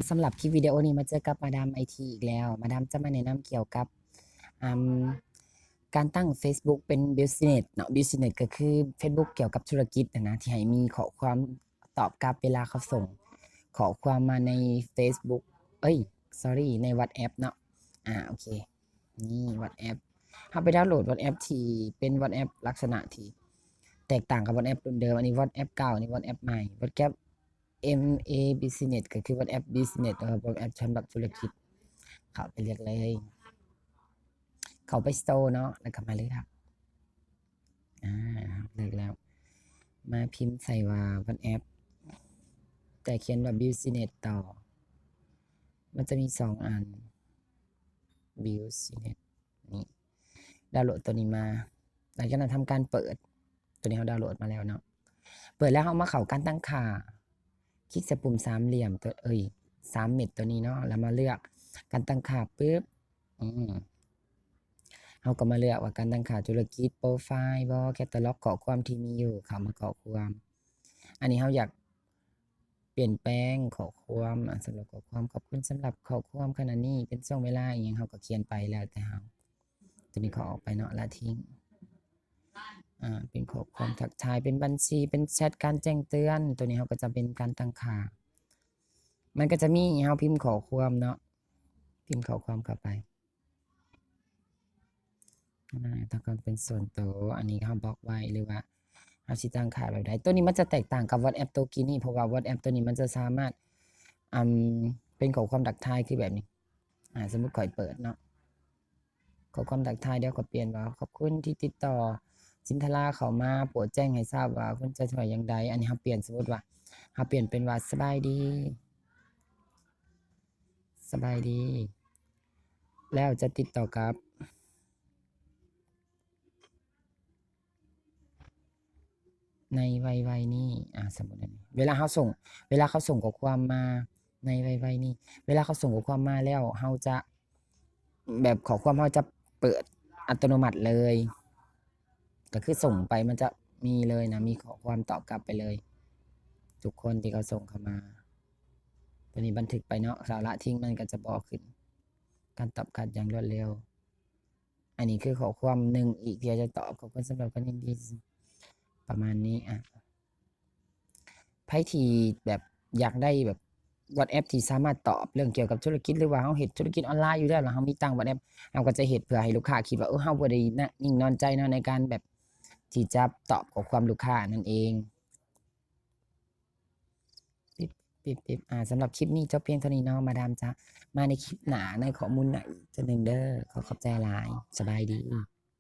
ສຳລັບຄລິບວິດີໂອນີ້ ມາເຈີກັບມາດາມໄອທີອີກແລ້ວ. ມາດາມຈະມາແນະນຳກ່ຽວກັບ ອາ ການຕັ້ງເຟສບຸກເປັນບິສເນສເນາະ. ບິສເນສກໍຄືເຟສບຸກກ່ຽວກັບທຸລະກິດຫັ້ນນະ ທີ່ໃຫ້ມີຂໍ້ຄວາມຕອບກັບເວລາເຂົາສົ່ງຂໍ້ຄວາມມາໃນເຟສບຸກ ເອີຍ ສອຣີ ໃນວັອດແອັບເນາະ. ອາ ໂອເຄ ນີ້ວັອດແອັບ ເຮົາໄປດາວໂຫຼດວັອດແອັບທີ່ເປັນວັອດແອັບລັກສະນະທີ່ແຕກຕ່າງກັບວັອດແອັບລຸ້ນເດີມ. ອັນນີ້ວັອດແອັບເກົ່າ ອັນນີ້ວັອດແອັບໃໝ່ ວັອດແອັບ ເອັມ ເອ ບິສເນສ ກໍຄືວັອດແອັບບິສເນສ ເອີ ວັດແອັບສຳລັບທຸລະກິດ. ເຂົ້າໄປເລືອກເລີຍ ເຂົ້າໄປສະໂຕເນາະ ແລ້ວກໍມາເລືອກ ອາ ເລືອກແລ້ວ ມາພິມໃສ່ວ່າວັອດແອັບ ແຕ່ຂຽນວ່າບິສເນສຕໍ່. ມັນຈະມີສອງອັນ ບິສເນສ ນີ້ ດາວໂຫຼດຕົວນີ້ມາ. ຫຼັງຈາກນັ້ນທຳການເປີດ ຕົວນີ້ເຮົາດາວໂຫຼດມາແລ້ວເນາະ. ເປີດແລ້ວເຮົາມາເຂົ້າການຕັ້ງຄ່າ ຄລິກໃສ່ປຸ່ມສາມຫຼ່ຽມຕົວ ເອີຍ ສາມເມັດຕົວນີ້ເນາະ ແລ້ວມາເລືອກການຕັ້ງຄ່າປຶບ ອືມ ເຮົາກໍມາເລືອກວ່າການຕັ້ງຄ່າທຸລະກິດ, ໂປຣໄຟລ໌ບໍ, ແຄດຕາລັອກ, ຂໍ້ຄວາມທີ່ມີຢູ່ ເຂົ້າມາຂໍ້ຄວາມ. ອັນນີ້ເຮົາຢາກປ່ຽນແປງຂໍ້ຄວາມ ອາ ສຳລັບຂໍ້ຄວາມ ຂອບຄຸນສຳລັບຂໍ້ຄວາມຂະນະນີ້ ເປັນຊ່ວງເວລາອີ່ຫຍັງ ເຮົາກໍຂຽນໄປ ແລ້ວແຕ່ເຮົາ. ຕົວນີ້ຂໍອອກໄປເນາະ ລະຖິ້ມ. ອາ ເປັນຂໍ້ຄວາມທັກທາຍ ເປັນບັນຊີ ເປັນແຊັດການແຈ້ງເຕືອນ. ຕົວນີ້ເຮົາກໍຈະເປັນການຕັ້ງຄ່າ ມັນກໍຈະມີໃຫ້ເຮົາພິມຂໍ້ຄວາມເນາະ ພິມຂໍ້ຄວາມເຂົ້າໄປ. ອາ ຕ້ອງການເປັນສ່ວນໂຕ ອັນນີ້ເຮົາບລັອກໄວ້ ຫຼືວ່າເຮົາຊິຕັ້ງຄ່າແບບໃດ. ຕົວນີ້ມັນຈະແຕກຕ່າງກັບວັອດແອັບໂຕກີ້ນີ້ ເພາະວ່າວັອດແອັບຕົວນີ້ມັນຈະສາມາດ ອາ ເປັນຂໍ້ຄວາມທັກທາຍຄືແບບນີ້. ອາ ສົມມຸດຂ້ອຍເປີດເນາະ ຂໍ້ຄວາມທັກທາຍ ດຽວກໍປ່ຽນວ່າ ຂອບຄຸນທີ່ຕິດຕໍ່ ສິນທະລາເຂົ້າມາ ໂປດແຈ້ງໃຫ້ຊາບວ່າຄຸນຈະຊ່ວຍຢ່າງໃດ. ອັນນີ້ເຮົາປ່ຽນ ສົມມຸດວ່າເຮົາປ່ຽນເປັນວ່າ ສະບາຍດີ ສະບາຍດີ ແລ້ວຈະຕິດຕໍ່ກັບ ໃນໄວໆນີ້ ອາ ສົມມຸດອັນນີ້ ເວລາເຮົາສົ່ງ ເວລາເຂົາສົ່ງຂໍ້ຄວາມມາໃນໄວໆນີ້ ເວລາເຂົາສົ່ງຂໍ້ຄວາມມາແລ້ວ ເຮົາຈະ ແບບຂໍ້ຄວາມເຮົາຈະເປີດອັດຕະໂນມັດເລີຍ ກໍຄືສົ່ງໄປມັນຈະມີເລີຍນະ ມີຂໍ້ຄວາມຕອບກັບໄປເລີຍ ທຸກຄົນທີ່ເຂົາສົ່ງເຂົ້າມາ. ຕົວນີ້ບັນທຶກໄປເນາະ ຖ້າລະຖິ້ມມັນກໍຈະບໍ່ຂຶ້ນ ການຕອບຂັດຢ່າງລວດເລັວ. ອັນນີ້ຄືຂໍ້ຄວາມໜຶ່ງອີກທີ່ຈະຕອບ ຂອບຄຸນສຳລັບຄວາມຍິນດີ ປະມານນີ້. ອາ ໃຜທີ່ແບບຢາກໄດ້ແບບວັອດແອັບທີ່ສາມາດຕອບເລື່ອງກ່ຽວກັບທຸລະກິດ ຫຼືວ່າເຮົາເຮັດທຸລະກິດອອນລາຍຢູ່ແລ້ວ ແລ້ວເຮົາມີຕັ້ງວັອດແອັບ ເຮົາກໍຈະເຮັດເພື່ອໃຫ້ລູກຄ້າຄິດວ່າ ເອີ ເຮົາບໍ່ໄດ້ນະ ນິ່ງນອນໃຈເນາະ ໃນການແບບທີ່ຈະຕອບຂໍ້ຄວາມລູກຄ້ານັ້ນເອງ. ປິດ ປິດ ປິດ. ອາ ສຳລັບຄລິບນີ້ຈົບພຽງເທົ່ານີ້ເນາະ ມາດາມຈະມາໃນຄລິບໜ້າ ໃນຂໍ້ມູນໜ້າອີກເທື່ອໜຶ່ງເດີ. ຂໍຂອບໃຈຫຼາຍ ສະບາຍດີ.